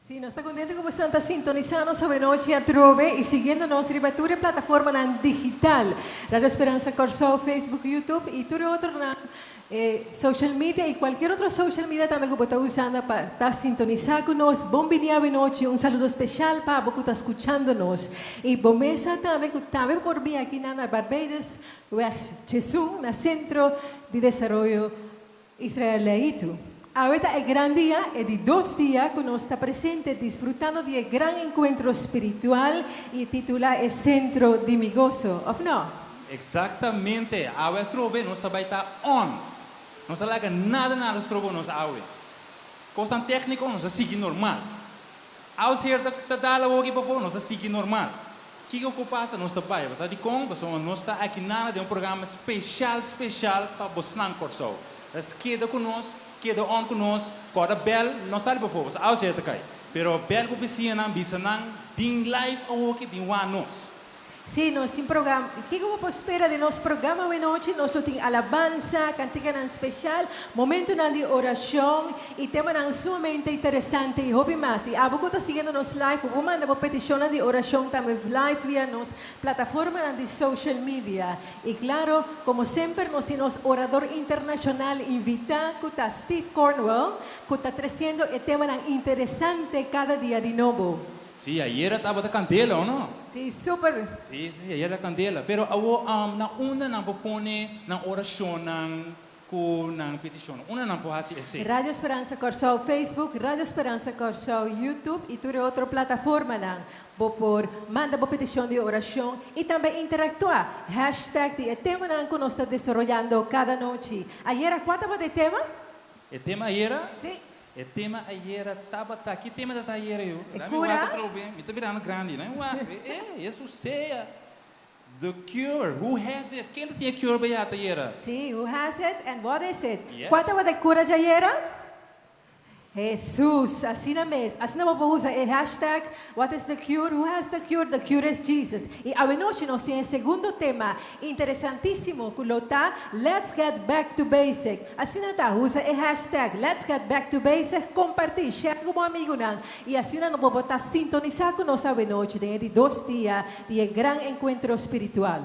Sí, nos ta contento cu boso ta sintonisa nos awenochi atrobe y siguiendo nos riba tur e plataformanan digital, Radio Speransa Kòrsou, Facebook, YouTube y tur e otronan social media y cualkier otro social media tambe cu bo ta usando pa ta sintonisa cu nos. Bon bini awenochi, un saludo special pa abo cu ta scuchando nos y bo mesa tambe cu tambe por bini aki na na Barbados Weg Chesun na Centro di Desaroyo Israel Leitu. Awe ta e gran dia, e di dos dia ku nos ta presente disfrutando di e gran enkuentro spiritual i titulá E Sentro di Mi Goso, òf no? Eksaktamente! Awe atrobe nos ta bai ta on! Nos ta laga nada nada strobo nos awe. Kosnan tékniko nos ta sigui normal. Awe señor ta ta dal awoki pafó, nos ta sigui normal. Kiko ku pasa nos ta bai. Bo sa dikon? Pasobra nos ta aki nana den un programa speshal speshal pa bosnan Kòrsou. Pues keda ku nos, keda on ku nos, kòrda bèl, no sali pafó, pasobra awe señor ta kai. Pero bèl ku bisiñanan, bisa nan bin live awoki, bin wak nos. Sí, nos tin programa. Kiko bo por spera den nos programa awenochi? Nos lo tin alabansa, kantikanan speshal, momentunan di orashon i temanan sumamente interesante i hopi mas. I abo ku ta siguiendo nos live, bo por manda bo petishonnan di orashon tambe live via nos plataformanan di social media. I klaro, komo semper nos tin nos orador internashonal invitá ku ta Steve Cornwell ku ta tresiendo e temanan interesante kada dia di nobo. Sí, ayera tabata candela, o no? Sí, super. Sí, sí, sí, ayera candela. Pero awo, na unda nan por pone nan oracionnan cu nan peticionnan? Unda nan por haci esey? Radio Speransa Kòrsou Facebook, Radio Speransa Kòrsou YouTube i tur e otro plataformanan. Bo por manda bo peticion di oracion i tambe interactua. Hashtag di e temanan cu nos ta desaroyando cada nochi. Ayera cua tabata e tema? E tema ayera? Sí. E tema ayera tabata, ki tema ta ayera yu? E Dami cura? wak atrobe, mi ta birando grandi, dami wak, e, Jesus sea the cure, who has it? Ken ta tin e cure pa yata ayera? Sí, who has it and what is it? Yes. Cua tabata e cura djayera? Jesus, asina mes. Asina bo por usa e hashtag what is the cure, who has the cure, the cure is Jesus. I awenochi nos tin e segundo tema interesantisimo cu lo ta Let's get back to basic. Asina ta, usa e hashtag Let's get back to basic, kompartí, share ku bo amigunan i asina no bo por ta sintonisá ku nos awenochi den e di dos dia di e gran enkuentro spiritual.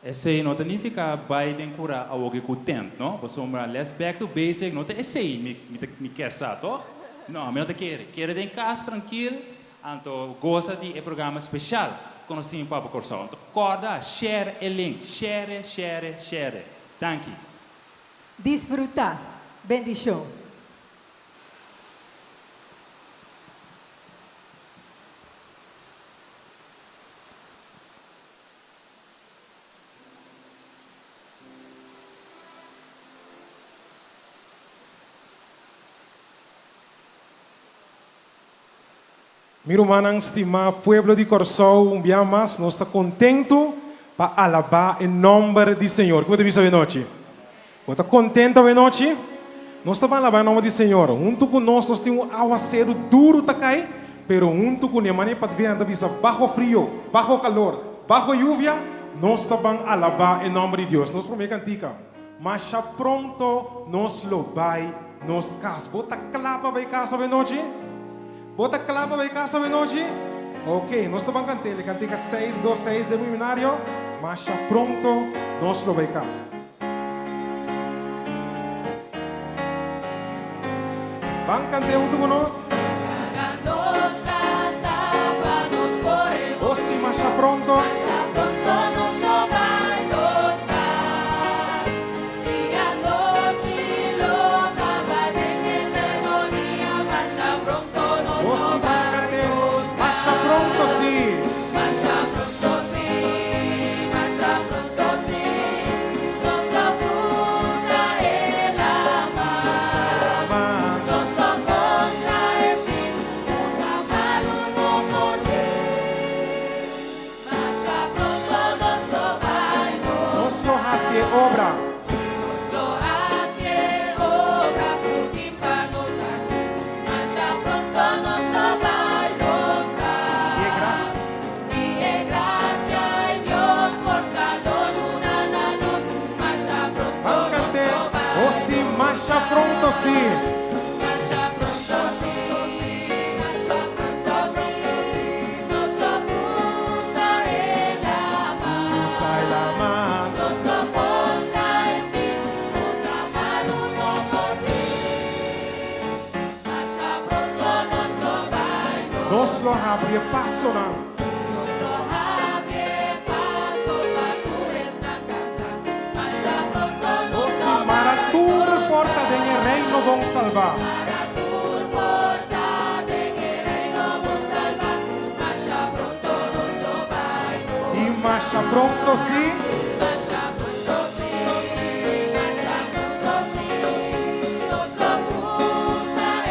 Esei no ta nifiká bai den kurá awoke ku tent, no? Pasobra let's back to basic no ta esei mi mi ta mi kier sa, tòg? No, mi no ta kere. Kere den kas trankil, anto gosa di e programa speshal ku nos tin pa bo Kòrsou. Anto kòrda share e link, share, share, share. Danki. Disfrutá. Bendishon. Mi rumannan stimá, pueblo di Kòrsou, un bia mas nos ta kontentu pa alabá e nòmber di Señor. Kiko bo ta bisa awenochi? Bo ta kontentu awenochi? Nos ta ban alabá e nòmber di Señor. Huntu ku nos, nos tin un awaseru duru ta kai, pero huntu ku ne manera Patvian ta bisa, baho frio, baho kalor, baho yuvia, nos ta ban alabá e nòmber di Dios. Nos promé kantika, Masha pronto nos lo bai nos kas. Bo ta kla pa bai kas awenochi? Bo ta kla pa bai kas awenochi? Ok, nos ta ban kant'el e kantika seis dos seis den Luminario, Masha pronto nos lo bai kas. Ban kant'é huntu ku nos. Oh si, masha pronto. Nos si ban kant'é masha pronto si. Nos lo hasi e obra. Ban kant'é, oh si, masha pronto si. Nos lo habri e pasonan. Nos lo habri e paso pa tur esnan cansa. Masha pronto nos O lo si mara bai tur nos porta den e cas. reino bon salba. Mara tur porta den e reino bon salba. Masha pronto nos lo bai nos I masha pronto si. Masha pronto si, masha pronto si, nos lo cruza e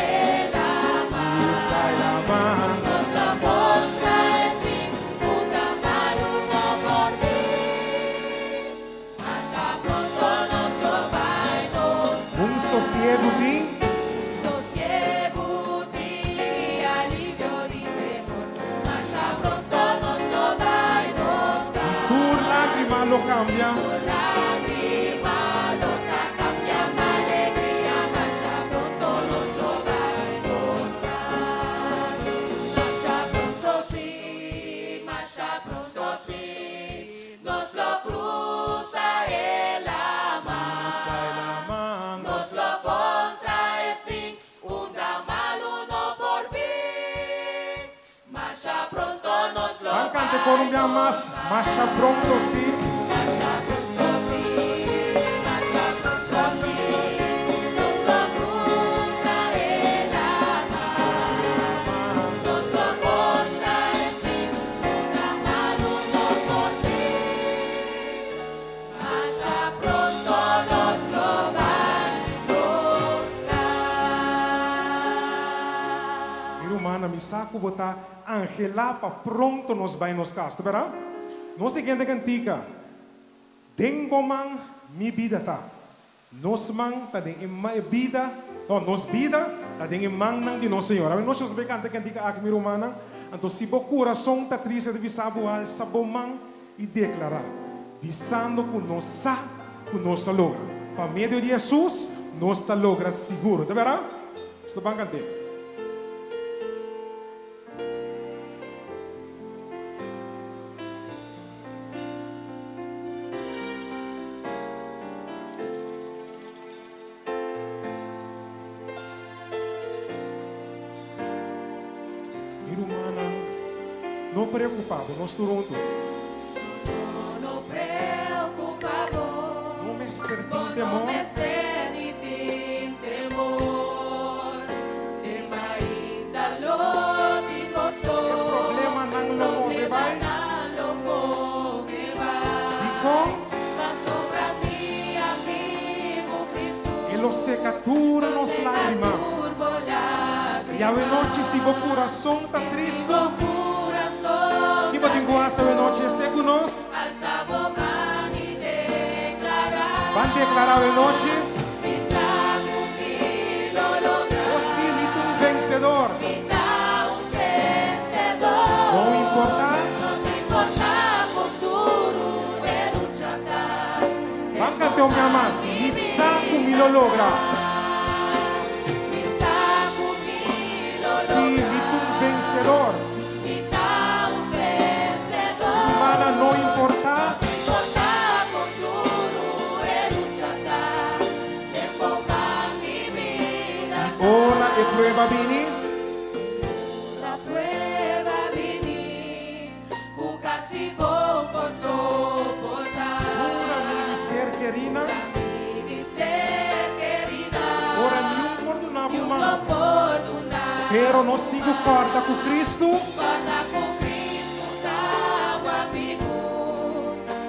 laman. Cruza e laman. Nos lo contra e fin, unda malu no por bin. Masha pronto nos lo bai nos Un sosiegu tin. Sosiegu tin i alivio di temor. Masha pronto nos lo bai nos kas. Tur lágrima lo kambia. Tur lágrima lo ta kambia pa alegria. Masha pronto nos lo bai nos kas. Masha pronto si, masha pronto si, nos lo krusa e laman. Krusa e laman. Nos lo kontra e fin, unda malu no por bin. Masha pronto nos lo Ban kanta bai por un bia nos mas, masha pronto si. Masha pronto si, masha pronto si, nos lo krusa e laman. Nos lo kontra e fin, unda malu no por bin. Masha pronto nos lo bai nos kas. Mi rumannan, mi sa ku bo ta anhelá pa pronto nos bai nos kas, ta bèrdat? Nos siguiente kantika, Den bo man mi bida ta. Nos man ta den e e bida, no, nos bida ta den e mannan di nos Señor. Awe nochi nos bai kanta e kantika aki, mi rumannan. Anto si bo kurason ta triste ta bisa bo alsa bo man i deklará, bisando ku nos sa ku nos ta logra. Pa medio di Hesus nos ta logra sigur. Ta bèrdat? Nos ta ban kant'é. Mi rumannan, no preocupa bo, nos tur huntu. No preocupa bo. No mester tin Bo no temor. mester ni tin temor. Den mainta lo tin goso. E problemanan lo move bai. Problemanan lo move bai. Dikon? Pasobra mi amigu Cristo. E lo seka tur nos lágrima. Lo seka tur bo lágrima. I awe nochi si bo kurason ta I si tristu. bo kurason Ki bo tin ku hasi awe nochi? Esei ku nos. Alsa bo man i deklará. Ban deklará awe nochi. Mi sa ku mi lo logra. O si mi ta un vensedor. Mi ta un vensedor. No importá. No ta importá kon duru e lucha ta. Ban kant'é un bia mas. Mi sa ku mi lo logra. Mi sa ku mi lo logra. Si mi ta un vensedor. Mi ta un vensedor. Humana no importá. No importá kon duru e lucha ta. Den bo man mi bida ta. Ora e prueba bini. Ora prueba bini. Ku kasi bo por soportá. Ora mi ser kerina. Ora mi ser kerina. Ora niun por duna bo Niun man. no por duna Pero nos tin ku kòrda ku Kristu. Kòrda ku Kristu ta bo amigu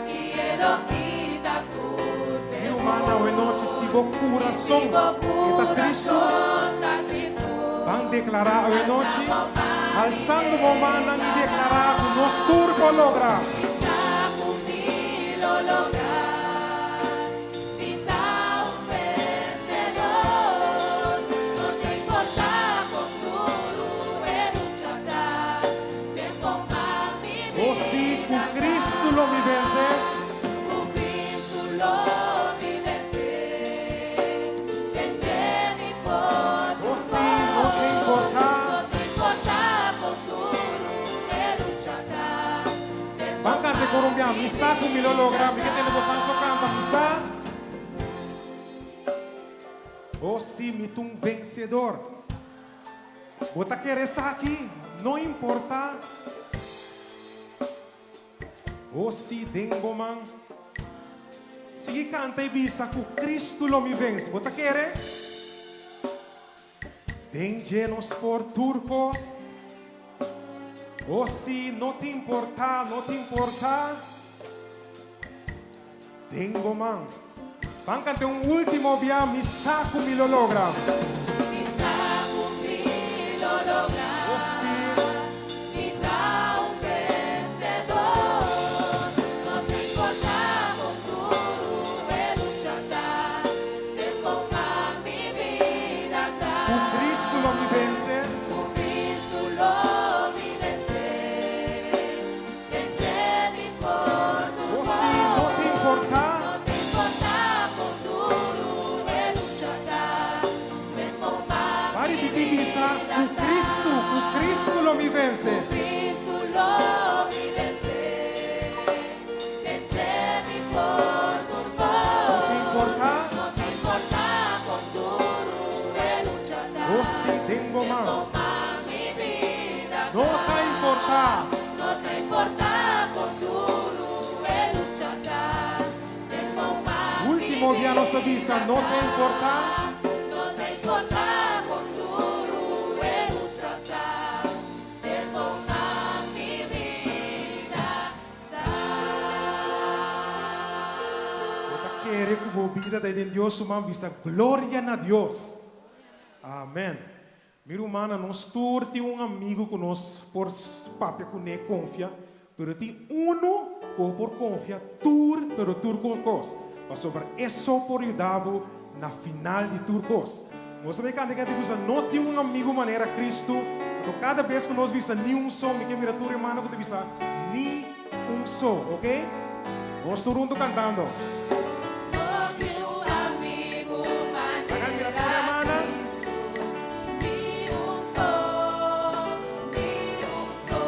i e lo kita tur Mi temor. ruman, awe nochi si bo kurason I si bo e ta tristu, kurason ta tristu. ban deklará awe nochi, Alsa bo man i alsando bo mannan i deklará deklará. ku nos tur por logra. Mi sa ku mi lo logra. Mi ta un vencedor. No ta importa con duru e lucha ta. Den bo man mi O si vida ku ta. Cristo lo mi vence. Ku Cristo lo mi vence. Den dje mi por O si no ta importa. No ta importa con duru e lucha ta. Den bo Ban kanta man por un bia. mi Mi sa ku mi lo logra. Mi ke tende bosan so kanta. Mi sa. O si mi ta un vencedor. Bo ta kere esaki? no importá. O si den bo man. Sigui kanta i bisa ku Kristu lo mi vense. Bo ta kere? Den dje nos por tur kos. O si no ta importá, no ta importá. Den bo man. Ban kanta un último bia, Mi sa ku mi lo logra. Mi sa ku mi lo logra. O si. Mi ta un vensedor. No ta importá kon duru e lucha ta. Den bo man mi bida ta. Ku Kristu lo mi vense. Ku Kristu lo mi vense. Den dje mi por tur O si, no ta importá. No ta importá kon duru e lucha ta. Den bo man Ba mi ripití bisa, bida Ku ta. Kristu, ku Kristu lo mi vense. Ku Kristu lo mi vense. Den dje mi por tur No ta importá. No ta importá kon duru e lucha ta. O si, den bo Den man. bo man mi bida No ta importá. No ta importá kon duru e lucha ta. Den bo man mi Último bia nos ta bisa, bida no ta importá. No ta importá kon duru e lucha ta. Den bo man mi bida ta. Bo ta kere ku bo bida ta den Dios su man, bisa gloria na Dios. Amen. Mi rumannan, nos tur tin un amigu ku nos por papia kuné, konfia, pero tin unu ku bo por konfia tur, pero tur kos, pasobra e so por yuda bo na final di tur kos. Nos ta bai kanta e kanta di bisa, No tin un amigu manera Kristu. Anto kada bes ku nos bisa ni un so, mi ke mira tur hermano ku ta bisa ni un so, ok? Nos tur huntu kantando. No tin un amigu Laga mira manera tur hermana. Kristu, ni un so, ni un so.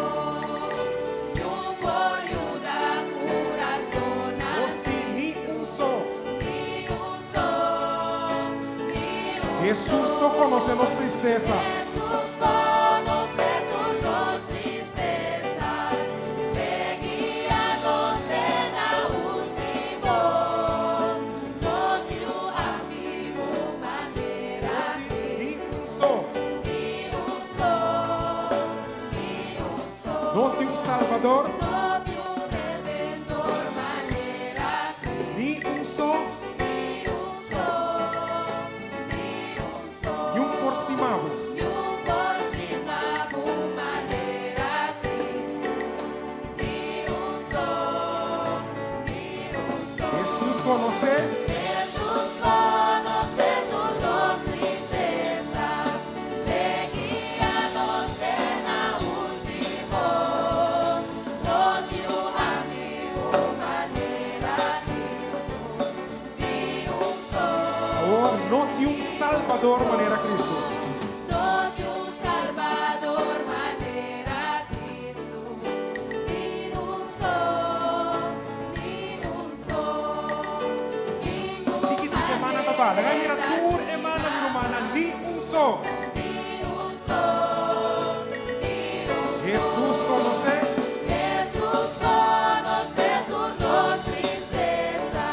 Niun por yuda kurason O si, ni un so. Ni un so, ni un Hesus so konosé nos tristesa. Hesus konosé tur nos tristesa, E guia nos te na último. No tin un amigu manera O si, ni un so. Ni un so, ni un so. No tin un Salbador. No tin un Redentor manera Ni un so. Ni un so, ni un so. Niun por stima bo. Niun por stima bo manera Kristu. Ni un so, ni un so. Hesus konosé. Hesus konosé tur nos tristesa. E guia nos te na último. No tin un amigu manera Kristu. Ni un so. Awor no tin un Salbador manera Kristu. No tin un Salbador manera Kristu. Ni un so, ni un so. Tiki tiki hermana papá. Laga mira tur hermana mi rumannan ni un so. Ni un so, ni un Hesus konosé. Hesus konosé tur nos tristesa.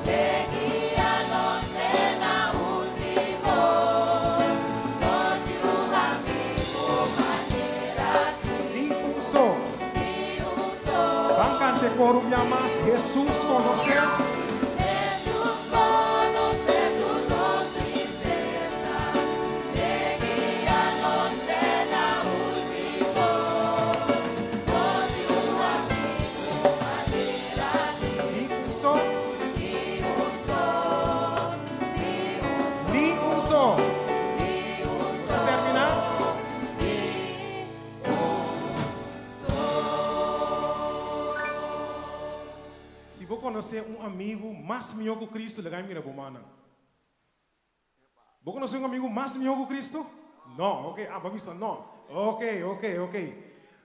E guia nos te na último. No tin un amigu manera Ni un so. Ni un so. Ban kanta koro un bia mas. Hesus konosé. Hesus konosé tur nos tristesa. E guia nos te na último. No tin un amigu manera Ni un so. Ni un so, ni un so, Ni un so. ni un so, Terminá. ni un so. Si bo konosé un amigu mas mihó ku Kristu, laga mira bo mannan. Bo konosé un amigu mas mihó ku Kristu? No, ok, ah, bisa no. Ok.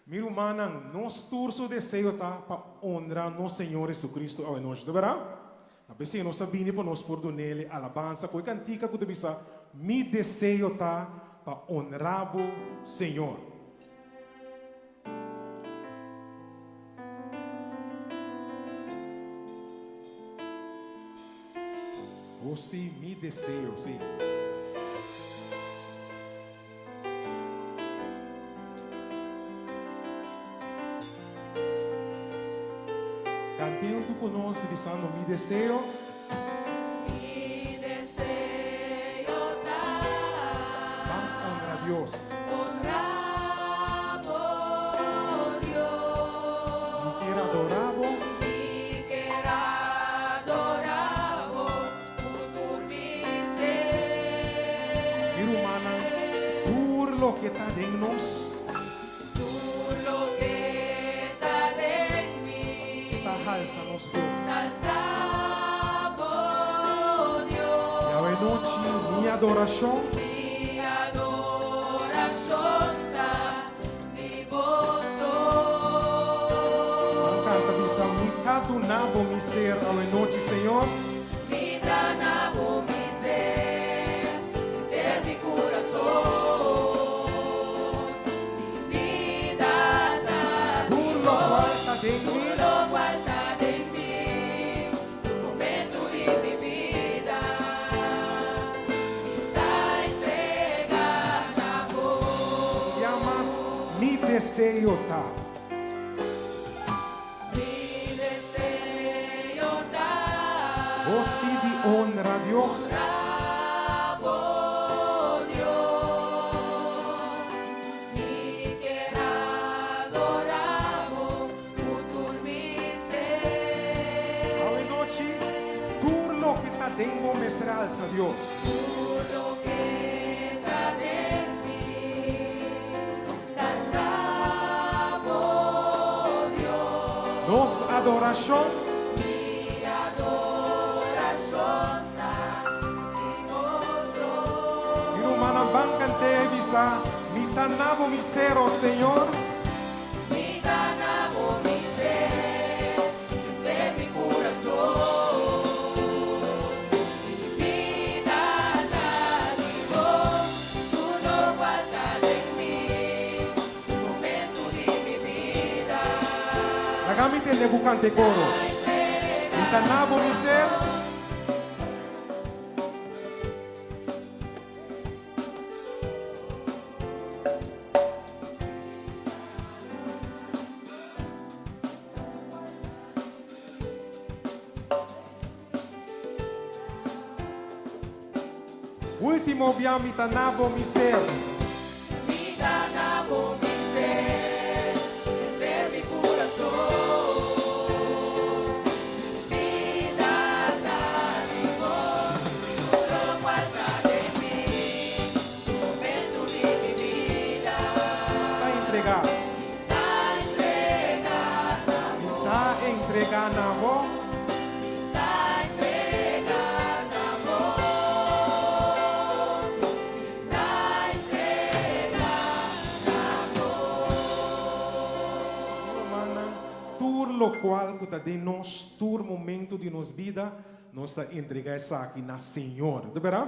Mi rumannan, nos tur su deseo ta pa honra nos Señor Jesucristo awe nochi, bèrdat? A bes nos a bini pa nos por dun'é alabansa, ku e kantika ku ta bisa, mi deseo ta pa honra bo, Señor. Bo si mi deseo, si. Kant'é huntu ku nos bisando mi deseo. Mi deseo ta. Ban honra Dios. Honra bo Dios. Mi kier adora bo. Mi kier adora bo ku tur mi ser. Mi rumannan, tur loke ta den nos. Tur loke ta den mi. Ta halsa nos Dios. Ta halsa bo Dios. I awe nochi mi adorashon. Mi adorashon ta di bo so. Ban kanta bisa mi ta duna bo mi ser awe nochi Señor. Mi ta na bo mi ser, henter mi kurason. Mi bida ta di Tur lokual ta den mi. Tur lokual ta den mi, tur momentu di mi bida. Mi ta entrega na bo. Ya mas mi deseo ta. Mi deseo ta. Bo si di honra Dios. Honra bo Dios. Mi kier adora bo ku tur mi ser. Awe nochi tur loke ta den bo mester alsa Dios. Tur loke ta den mi ta alsa bo Dios. Nos adorashon. Mi adorashon ta di bo so. Mi rumannan ban kant'é i bisa, Mi ta na bo mi ser, o Señor. Mi ta na bo mi ser, henter mi kurason. Mi bida ta di bo, tur lokual ta den mi, tur momentu di mi bida. Laga mi tende bo kanta e koro. Mi ta na bo mi ser. Ultimo bia mi ta na bo mi ser. Mi ta na bo mi ser, henter mi kurason. Mi bida ta di bo, tur lokual ta den mi, tur momentu di mi bida. Ta entrega. Ta entrega na bo. Ta entrega na bo. Ta entrega na bo. Ta entrega na bo. Rumannan, tur lokual ku ta den nos, tur momento di nos bida, nos ta entrega esaki na Señor. Ta bera?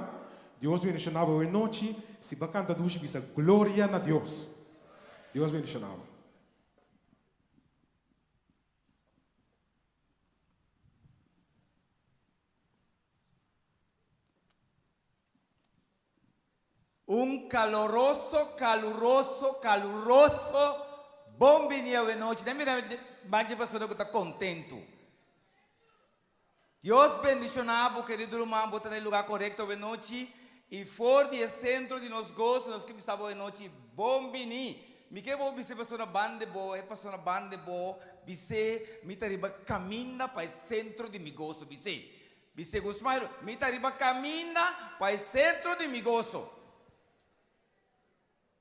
Dios bendiciona bo awe nochi. Si bo a canta dushi bisa Gloria na Dios. Dios bendiciona bo. Un caloroso, caluroso, caluroso bon bini awe nochi. Den mira manchi persona cu ta contento. Dios bendiciona bo querido ruman, bo ta na e lugar corecto awe nochi y for di e centro di nos gozo nos ke bisa bo awe nochi bon bini. Mi ke bo bisa e persona banda di bo, e persona banda di bo, bis'é mi ta riba caminda pa e centro di mi gozo, bis'é. Bis'é cu smile, mi ta riba caminda pa e centro di mi gozo.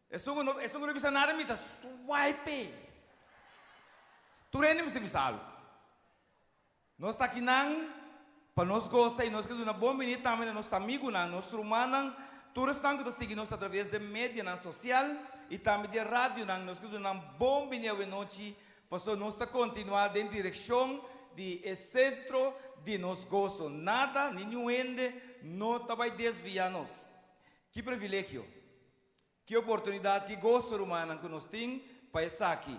Esun ku no esun ku no bisa nada mi ta swipe. Tur hende mester bisa algu. Nos ta akinan pa nos gosa i nos ke duna bon bini tambe na nos amigunan, nos rumannan, tur esnan ku ta sigui nos atraves den medianan sosial i tambe di e radionan. Nos ke duna nan bon bini awenochi pasobra nos ta kontinuá den direkshon di e sentro di nos goso. Nada ni niun hende no ta bai desviá nos. Ki privilegio! Ki oportunidat, ki goso, rumannan, ku nos tin pa esaki!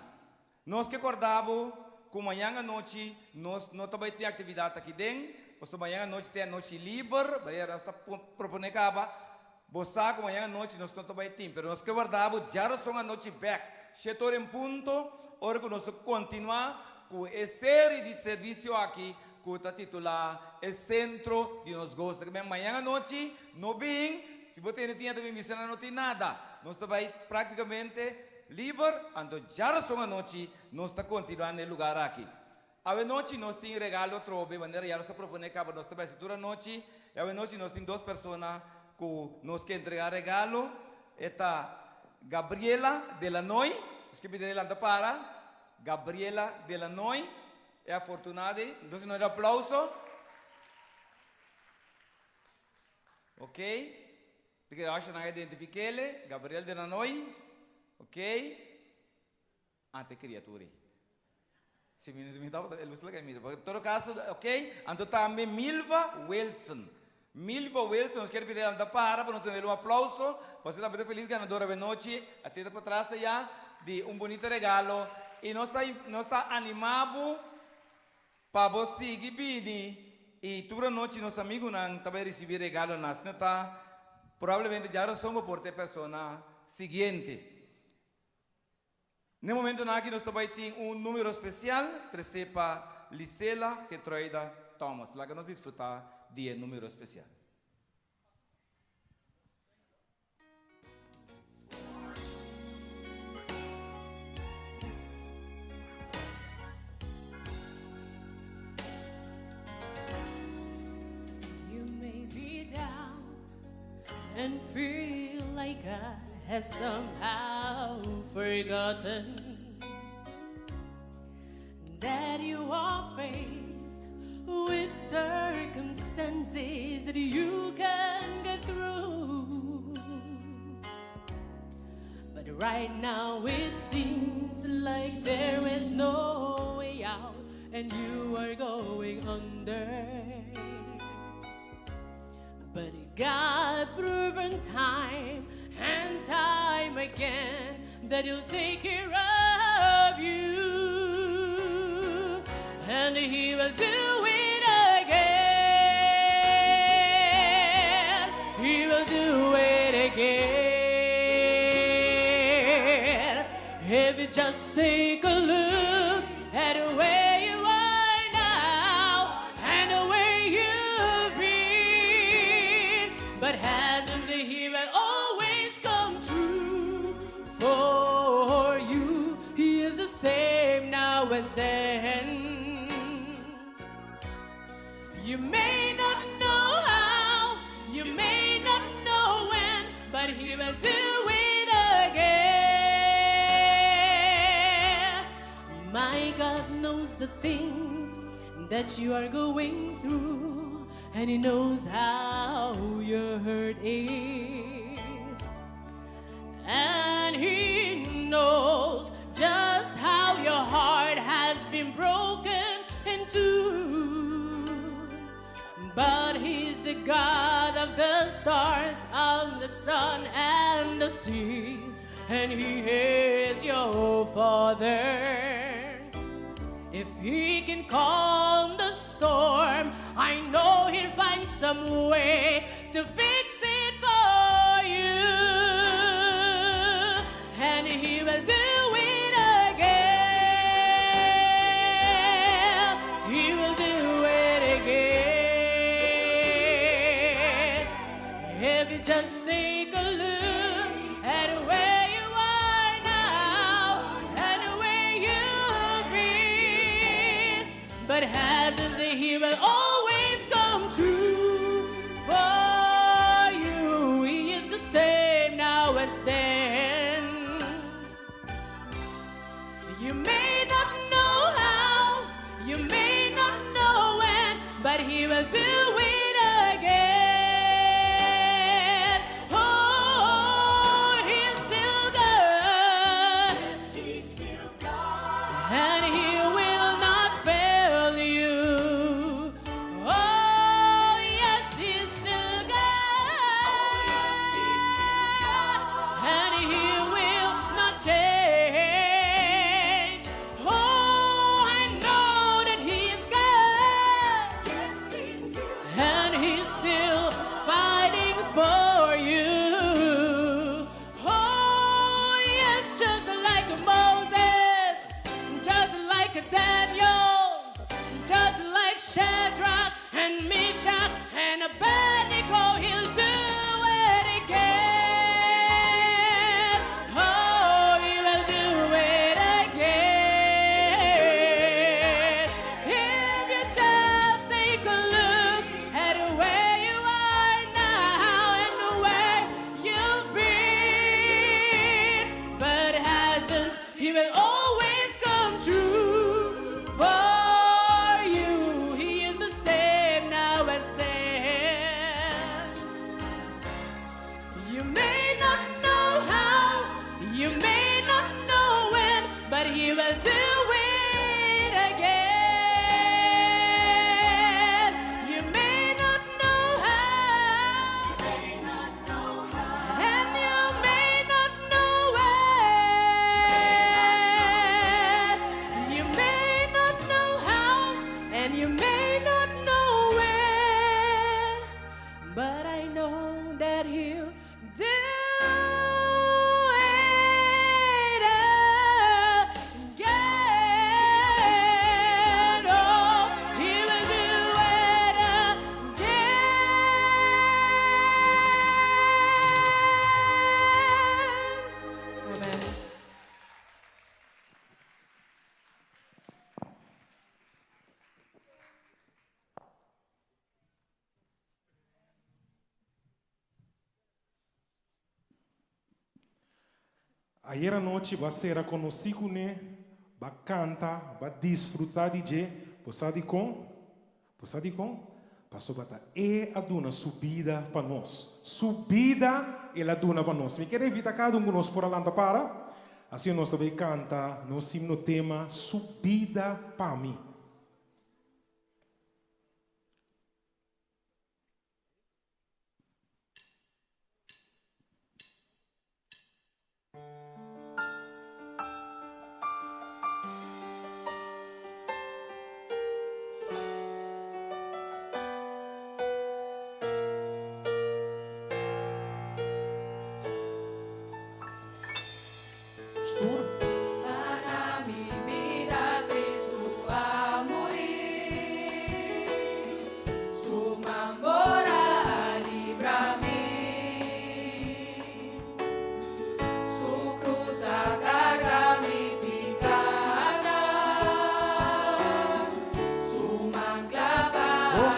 Nos ke kòrda bo ku mañan anochi nos no ta bai tin aktividat aki den, Pasobra mañan anochi ta e anochi liber, manera nos ta proponé kaba, bo sa ku mañan anochi nos no ta bai tin, pero nos ke warda bo djarason anochi bèk, shete ora en punto, ora ku nos ta kontinuá ku e seri di servisio aki ku ta titulá E Sentro di Nos Goso. Ke men mañan anochi no bin, si bo tene tin a ta bin bisa nan no tin nada. Nos ta bai práktikamente liber, anto djarason anochi nos ta kontinuá na e lugar aki. Awenochi nos tin regalo atrobe, manera ya nos a proponé kaba nos ta bai hasi tur anochi, i awenochi nos tin dos persona ku nos ke entregá regalo, e ta Gabriela Delanoy, nos ke pidi lanta para, Gabriela Delanoy, e afortunada ei, nos duna un aplauso. Ok, mi kere asha nan a identifik'ele, Gabriel Delanoy, ok. Ante criatura ei. Si mi mi tabata e lus laga mira. En todo caso, ok. Anto tambe Milva Wilson. Milva Wilson, nos kier pidi el anta para pa nos dun'el un aplauso. Pasobra e tambe ta feliz ganador awenochi. A teta patras aya di un bunita regalo. I nos ta nos ta anima bo pa bo sigui bini i tur anochi nos amigunan ta bai ricibi regalonan. Asina ta probablemente djarazon bo por ta e persona siguiente. N'e momentonan aki nos ta bai tin un numero spesial tresé pa Lisela Getruida Thomas. Laga nos disfrutá di e numero spesial. You may be down and feel like God has somehow forgotten that you are faced with circumstances that you can get through. But right now it seems like there is no way out and you are going under. But God proven time and time again that He'll take care of you. And He will do it again. He will do it again. If you just take a look at where you are now and where you've been, but hasn't He will always come true for you? He is the same now as then. You may not know how, you may not know when, but He will do it again. My God knows the things that you are going through, and He knows how your hurt is. And He knows just how your heart has been broken in two. But He's the God of the stars, of the sun and the sea, and He is your Father. If He can calm the storm, I know He'll find some way to fix it for you. And He will do it again. He will do it again. If you just take a look at where you are now and where you've been, but hasn't He will always come true for you. He is the same now as then. You may not know how, you may not know when, but He will do it again. Oh, He's still God, and He will not fail you. Oh, yes, He's still God, and You may not know how, you may not know when, but he will do it again. You may not know how, and you may not know when. You may not know how, and you may not know when. But I know that he'll do it again. Oh, he will do it again. Amen. Ayera nochi bo a sera konosí kuné, bo a kanta, bo a disfrutá di dje, bo sa dikon? Bo sa dikon? Pasobra ta e a duna su bida pa nos. Su bida el a duna pa nos. Mi kier invitá kada un ku nos por a lanta para, asina nos ta bai kanta nos himno tema Su bida pa mi.